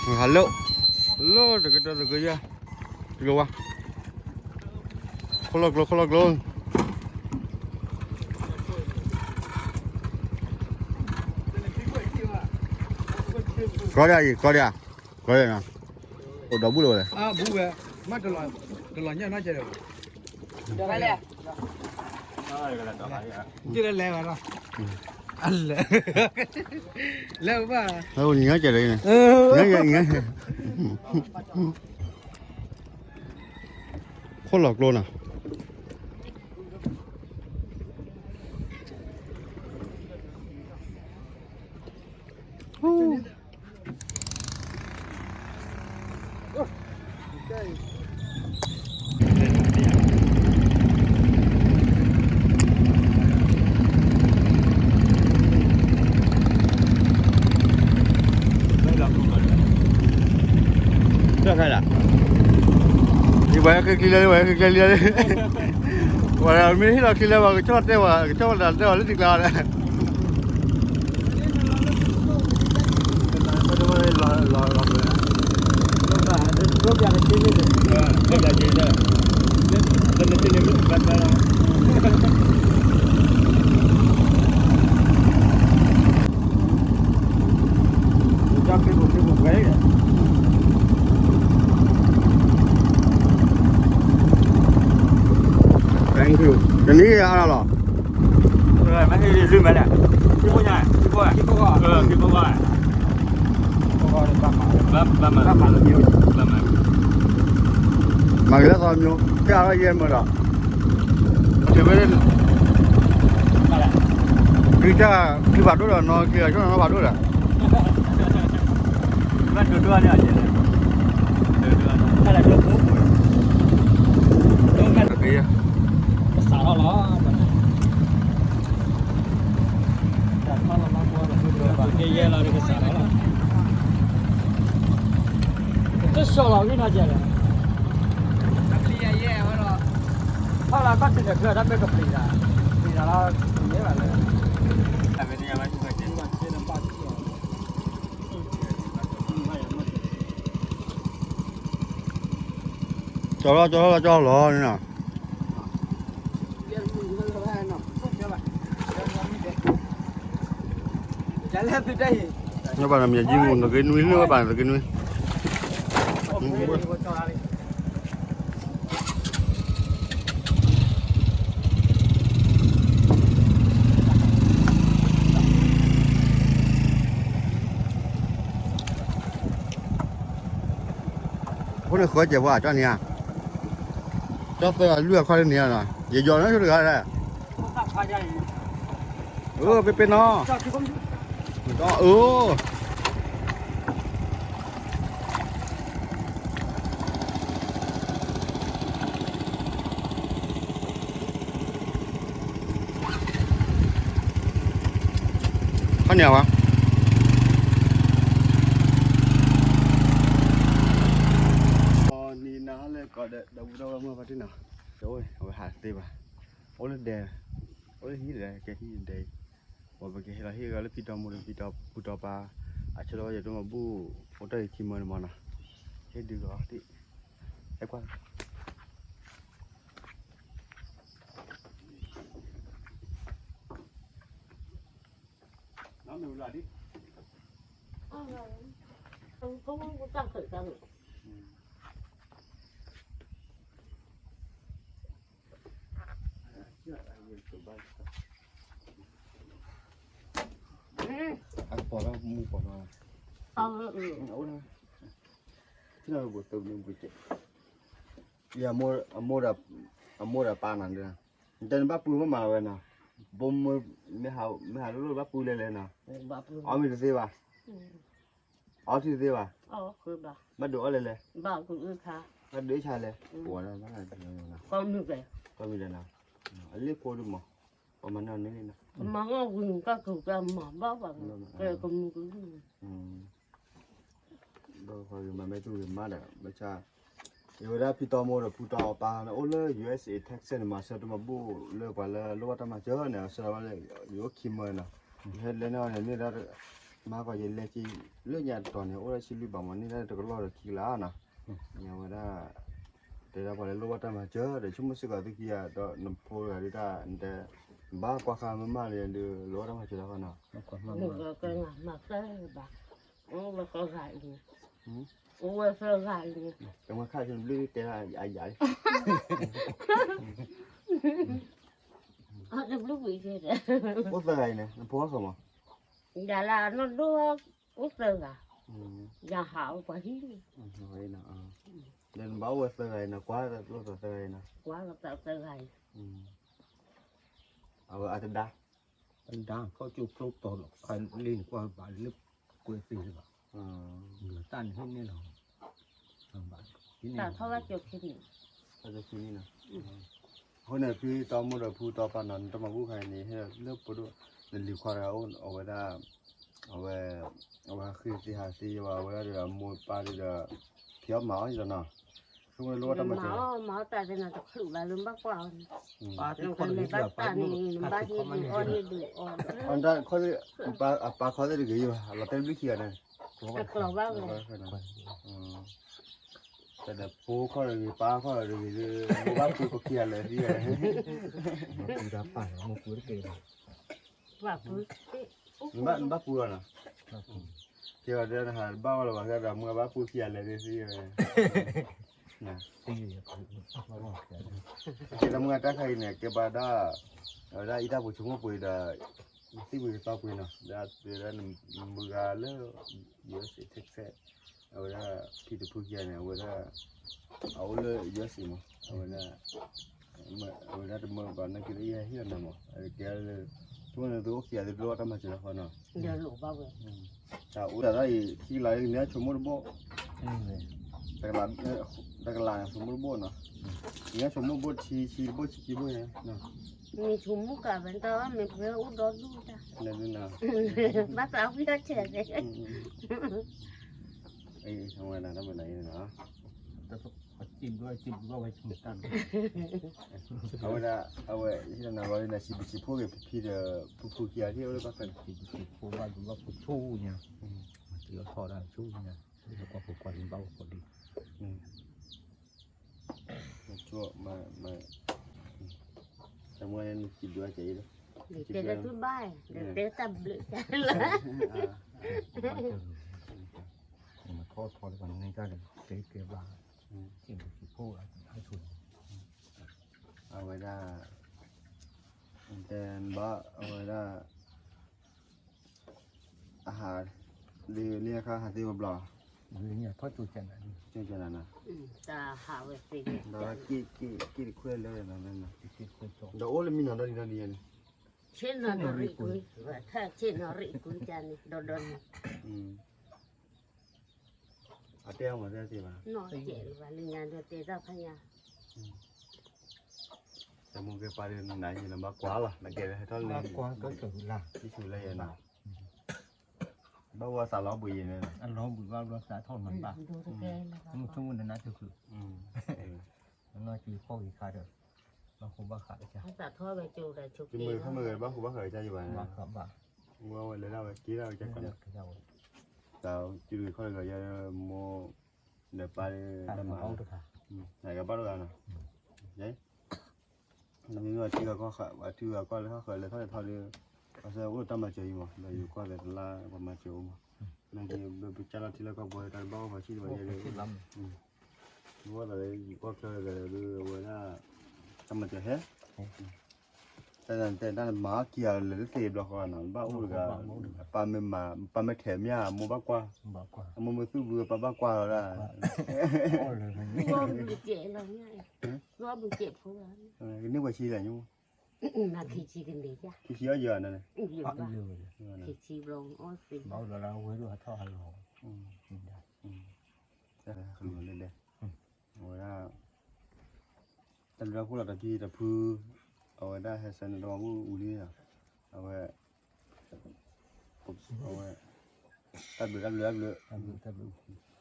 ဟးလၢ လၢတကတၢၢ်တကယၤ တကဝါ ခိၣ်လီၢ်ကျိ ခိၣ်လီၢ်ကျိ ကီဒၣ်အံၤ ကီဒၣ် ကီဒၣ်နီၤ အိၣ်ဒီးဘူၣ်လၢၤဝဲလဲၣ် ဘူၣ်ဝဲ မ့ၢ်တလီၤညၣ်နီၢ်ကဲးဒီး လဲၤဘၣ်နီၤ လဲၤဘၣ် လဲၤဘၣ် ခိၣ်လီၢ်ကျိနီၤ တၢ်ဖဲဒၣ် ယဝဲဃ့ကျံလၢ ယဝဲဃ့ကျံလၢ ဝဲမ့ၢ်ဟ့ၣ်လီၤကျံလၢ ပှၤကဆီၣ်တဲဝဲ ကဆီၣ်ဝဲဒၣ်တဲဝဲလၢတံၤကျါဒီး တနံၤအါလီၤ မၤက့ၤလၢသီမျိုး ကၢ်အီၤယဲၢ်မၢဒီး တုၤဝဲ တုၤတၢ် တုၤဖးဒိၣ်ဒီး နီၢ်က့ၤအီၤ ဆိနီၢ်ဖးဒိၣ်ဒီး က့ၤ ကစးထီၣ်လီၤ က့ၤယဲၢ်လီၤ ကစးထီၣ်လီၤ တဆီၣ်လီၤ ဂ့ၢ်နီၢ်ကဲးလဲၣ် ဖီလာ်ကီၢ်ထံးန့ၣ် ချၢတၢ်မ့ၢ်ကပျံၤတၢ် ပျံၤတၢ်လီၤ ပျံၤန့ၢ်ဘၣ်လၢ ကၠီလီၤ ကၠီလီၤ ကၠီလီၤန့ၣ်နီၤ ဘၣ်နမ့ၢ်ယံၤမူ နဂ့ၤနွံလၢဘၣ်နဂ့ၤနွံ အဃိန့ၣ်ဃၢကဲးပှၤကၠီန့ၣ်ဧါ ကၠီသၢဂၤလွံၢ်ဂၤခီလၢန့ၣ်ဧါနီၤ ယယီၤနီၤဆိတဂၤလဲၣ် အၢ ပ့ပ့နီၤ အၢ ခီန့ၣ်ဝဲ နံၤနၤဟါလၢကီးဒီး ဒီပုၢ်ဒီဝဲၢ်မုၣ်ဖါတံၢ်နီၤ တအိၣ် အဝဲဟးတသ့ဘၣ် အိၣ်လၢဒဲ အိၣ်လၢဟံၣ်ဒဲး ကဲဟံၣ်ဒဲးအံၤ ပကဟဲလီၤဟ့ၣ်ဂီၤလၢဖံတီမိၢ်ဒီး ဖံတီပူၤတီပၤ အဆၢလီၤဝဲယၤဒိၣ်မးဘူၣ် အိၣ်တ့ၢ်ယခံမၢန့ၣ်မးနီၤ ဟ့ၣ်ဒုးဂီၤတံၢ် ဟဲကွၢ် နီၢ်မ့ၢ်ဝံၤလီၤဒံး အကပီၤထီၣ်မူကပီၤထီၣ် အအိၣ်လၢ ထံၣ်လီၤဘိးသုးမုၢ်ဘုကဲး ယ အမိၢ်ဒီးပၢ်နၤဒၣ် နတဲနဘၣ်ပှ့ၤမးမးဝဲနီၤ ဘိမ့ၢ်ဟးလိၣ်လိၣ်ဘၣ်ပှ့ၤလဲၤလဲၤနီၤ အီၣ်မ့ၢ်တသ့ဘၣ် အီထံတသ့ဘၣ် ဘၣ်ဒုးအီၣ်လဲၤလဲၤ ဘၣ်ဒုးအ့ၣ်ဆါလဲၤ ကီၢ်မုၢ်ကဲး ကီၢ်မုၢ်လဲၤနီၤ အလ့ၣ်ဖိဒုးမး ပမၤနီၣ်န့ၣ်လံနီၤ မၤဝံၤကီၢ်ကၢ်ကမၤဘၣ်ဘၣ် ကဲကမုၢ်ကလုၢ် ဒီးပှၤဂ့ၤမၤမဲာ်တူၢ်ဂ့ၤမးဒီး ဘၣ်ဆၣ် ယဝဲဒၣ်ဖံတီမိၢ်ဒီးဖုတီပၢ်န့ၣ် အိၣ်လၢ ယူၢ်အ့းစ့း Texas န့ၣ် မၤဆၢတမၤဘူၣ်လၢပှၤလၢလိၣ်ဘၣ်တၢ်မၤစၢၤန့ၣ် အဆၢလီၤဘၣ်လၢ ယအိၣ်ခံမၢနီၤ ယဟဲလဲၤန့ၢ်အီၤန့ၣ် မ့ၢ်ဒၣ် မၤကီးယလဲၤက့ၤလၢညါတတီၤန့ၣ် အိၣ်ဒၣ်ဆံလွံၢ်ဘးမး န့ၢ်ဒၣ်တကလီၢ်ဒီးခံကလးနီၤ, ညါဝဲဒၣ် တဲဒၣ်ပှၤလၢလိၣ်ဘၣ်တၢ်မၤစၢၤဒီး ဆိကမိၣ်စ့ၢ်ကီးသုခံဂၤဒီး နဖိဂၤဒုးတၢ် နတဲ ဘၣ်ကွၢ်ဃာ်မ့ၢ်မးလၢဒုး လိၣ်ဘၣ်တၢ်မၤစၢၤတၢ်ဃီနီၤ, မၤသၢဂၤအံၤန့ၣ် အိၣ်ဝဲသၢဂၤအံၤန့ၣ် တမၤခါဆၢဘျုးတဲဒၣ်အယၤလံ တဘျုးဝံၤကဲဒီး အိၣ်သၢဂၤအံၤန့ၣ် နဖိဟီၣ်ခိၣ်မး ယၤလၢအနီၢ်ဒိၣ် အိၣ်သၢဂၤ, ယၤဟးအိၣ်ပှၤဟံၣ်န့ၣ်, ဒီးနဘၣ်အိၣ်ဝဲသၢဂၤအံၤနီၤ ကွၢ်လိာ်သးသၢဂၤအံၤနီၤ, ကွၢ်လိာ်သးသၢဂၤအံၤ, အဝဲအတဒါ, အဒါခီၣ်ကၠိဖျိတီၤလီၤ အလ့ၣ်နကွၢ်ဘၣ်လၢကွဲသ့လၢၤဘၣ်, တၢ်န့ၣ်ဟဲန့ၣ်လီၤ, တၢ်ထီၣ်ဘၣ်ကၠိခံန့ၣ်, အဃိန့ၣ် ဖုတီမိၢ်ဒီးဖုတီပၢ်နီၤ နတမၤဘူၣ်ခါအံၤန့ၣ် ဟဲလၢပဒိၣ် နလံၤခွါတဂၤအိၣ် အဝဲဒၣ် အဝဲ အဝဲဟးဃ့သ့ဟးသ့ယဘၣ် အဝဲဒၣ်ဒီးအမိၢ်ပၢ်ဒီး ဖံးအီၣ်မၤအီၣ်ယၤနီၤ, ဆိကမိၣ်လၢလိၣ်ဘၣ်တၢ်မၤစၢၤ, မၤအီၣ်တၢ်သ့နီၤ တချုးဘၣ်လၢဘၣ်ကွၢ်အီၤန့ၣ်, နမ့ၢ်ဘၣ်တၢ်န့ၣ် နဘၣ်ဟ့ၣ်ဒုးအီၣ်ဒုးအီၣ်, အပၢ်ခီသ့ၣ်တဂ့ၤယဘၣ် အလီၤတဲဘျုးခံဂၤန့ၣ်, တကျိၤဘၣ်ဝဲ တၢ်ဒီးဖိခီၣ်တဂ့ၤ ပၢ်ခီၣ်တဂ့ၤဒီး ဘၣ်ပူၤကီၢ်ခံဂၤလၢာ်သံဂၤ, မ့ၢ်ပူၤတၢ်ပာ်နီၤ မ့ၢ်ပူၤတက့ၢ်, နဘၣ်ပူၤလီၤနီၤ, ကဲဝဲဒၣ်နဟးဘၣ်ဝဲလီၤဘၣ် ကဲဒီးမုၢ်ဘၣ်ပူၤခံဂၤလၢာ်သံဂၤ, ကဲဒီးမုၢ်တၢ်ခါအံၤန့ၣ် ကဲဘၣ်ဒၣ် အဝဲဒၣ်အံၤတၢ်ပူၤဆိကမိၣ်ပှ့ၤဒီး သံၣ်ပှ့ၤကသီပှ့ၤနီၤ ဒၣ်တဲဒၣ်နမုၢ်ဂၤလၢ ယဲစ့းထဲးထဲး အဝဲဒၣ် ဖံတဖုခံဂၤန့ၣ် အဝဲဒၣ် အအိၣ်လၢယဲစ့းမး အဝဲဒၣ် အဝဲဒၣ်တမၢဘၣ်နာ်က့လၢယဟဲဟ့ၣ်လီၤနၤမး ကဲလၢ ဆိကမိၣ်န့ၣ်သုအိၣ်ခံဂၤသုတလိၣ်ဘၣ်တၢ်မၤစၢၤလီၤဃီနီၤ, တၢ်အိၣ်တၢ်သးအံၤ ခံကလးန့ၣ်ဆိကမိၣ်တဘိၣ်, တကလးန့ၣ်ဆိကမိၣ်တဘိၣ်နီၤ, န့ၣ်ဆိကမိၣ်ဘိၣ်ထံဆံတဘိၣ်ဆံခံဘိၣ်န့ၣ် မ့ၢ်ဆိကမိၣ်ကးဝဲတၢ်မ့ၢ်ပှဲၤအိၣ်ဒီဒူၣ်တၢ်, ဘၣ်သးဝံၣ်အီၣ်ဆဲးသ့, အဝဲဒၣ်တၢ်မနုၤအံၤနီၤ, အဝဲဒၣ် အဝဲ ဟံၣ်နၤဘၣ်လၢနစံးဘျုးစံးဖှိၣ်က့ၤဖံဒီး ဖုဖုခံဂၤဟ့ၣ်အိၣ်လၢဘၣ်ဖဲန့ၣ် တလီၤထီၣ်ဒၣ်ဆူညါ လၢကွၢ်ဖိကွၢ်လံဘၣ်အိၣ်ခိးဒံး တမ့ၢ်နစံးဘျုးအကဲအံၤလီၤ, တဲတၢ်ဘျုး, မ့ၢ်ထီၣ်ထီၣ်လၢပှၤန့ၢ်တၢ်ဒီး ကဲကဲဘၣ်, စံးဘျုးစံးဖှိၣ်အါဆိန့ၣ်, အဝဲဒၣ် တဲဘၣ် အဝဲဒၣ် အဟး လၢလၢအခါဟးသ့ဝဲဘျီ, လၢညါထီၣ်ကၠိကနၤ, ကၠိကနၤနီၤ, တၢ်ဟးဝဲသ့, ဒီးက့ၣ်တခွဲလၢ ဒီးအိၣ်လၢမံနီၤဒီဒံၤဒီဒံၤန့ၣ်, ဆ့ၣ်နီၤရံၣ်ကွံ, ဆ့ၣ်နီၤရံၣ်ကွံကန့ၣ် ဒီဒီန့ၣ် အတဲအီၤမၤသ့သ့ဘၣ်, နီၢ်ကဲးလၢၤဘၣ်လၢညါဒီးတဲတၢ်ဖးညါ, တမူကဲပာ်ဒီးနၤယံၤနဘၣ်ကွၢ်လီၤ နကဲဟဲထီၣ်လၢ ယဆူၣ်လၢယဲနီၤ, ဘၣ်ဝဲသးလီၤဘှံးယဲန့ၣ်, အလီၤဘှံးဘၣ်ဘျီသးထီၣ်မၤဘၣ်, မုၢ်ဆိကမိၣ်နနါတချုး, နီၢ်က့ၤဖီၣ်ဂ့ၤခါဒီး, ဘၣ်ဃိဘၣ်ဃးတကါ, ယမ့ၢ်ခီမ့ၢ်ဂ့ၤဘၣ်ဃိဘၣ်ဃးတကါယဘၣ်န့ၣ်, ဘၣ်ဃးဘၣ်, ဝဲဝဲလဲၤဒၣ်ဝဲက့ၤဒၣ်ဝဲကဲကီးန့ၣ်, တၢ်က့ၤခီတဂၤယဲမိၢ် ဒီးပၢ် တၢ်မၤအီၣ်တဂၤ, ယဘၣ်တဂၤနီၤ, နမ့ၢ်ထံဂၤကီၢ်ဃာ် ပှၤထံဂၤကီၢ်လၢဟီၣ်ဃၢၤလဲၤထီၣ်လဲၤထီၣ်ဒီး, ပှၤစၢၤအိၣ်တၢ်မၤစၢၤအံၤမး ဒီးယိၤကီၢ်လဲၤတလါ ပှၤမၤစၢၤအိၣ်မး, နာ်က့ ပကၢ်လီၤထံလၢကီၢ်ပူၤ တၢ်တဘၣ်အိၣ်ပှၤဆံးတဘၣ်ယဲဒီး, ဘၣ်သးလၢယိၤကီၢ်ချၢဂၤဒီး အဝဲဒၣ် တၢ်မၤစၢၤဟဲ တၢ်တဲတၢ်မၤအီၣ်ကံၤအီၤလၢာ်လၢသ့ဘျီဃီနီၤ ဘၣ်အိၣ်တဂၤ, ပၢ်မ့ၢ်မၤ ပၢ်မ့ၢ်ထဲးမ့ၢ်အမိၢ်ဘၣ်ကွၢ်, အမိၢ်မ့ၢ်သူၣ်ဘုပၢ်ဘၣ်ကွၢ်လီၤဒၣ်, ကန့ၢ်ပှဲၤဆံလဲၣ်ညိ, ခံဆံအီၣ်ယၤန့ၣ်, အဝဲဒၣ် တၢ်ဘျုးတၢ်ဖှိၣ်လီၤတဖံတဖု, အဝဲဒၣ်ဟဲဆၢန့ၣ်တမၤဘူၣ်အူလံ, အဝဲ အဝဲ တၢ်ဘျုးတၢ်ဘျုးတၢ်ဘျုး, တၢ်ဘျုးတၢ်ဘျုး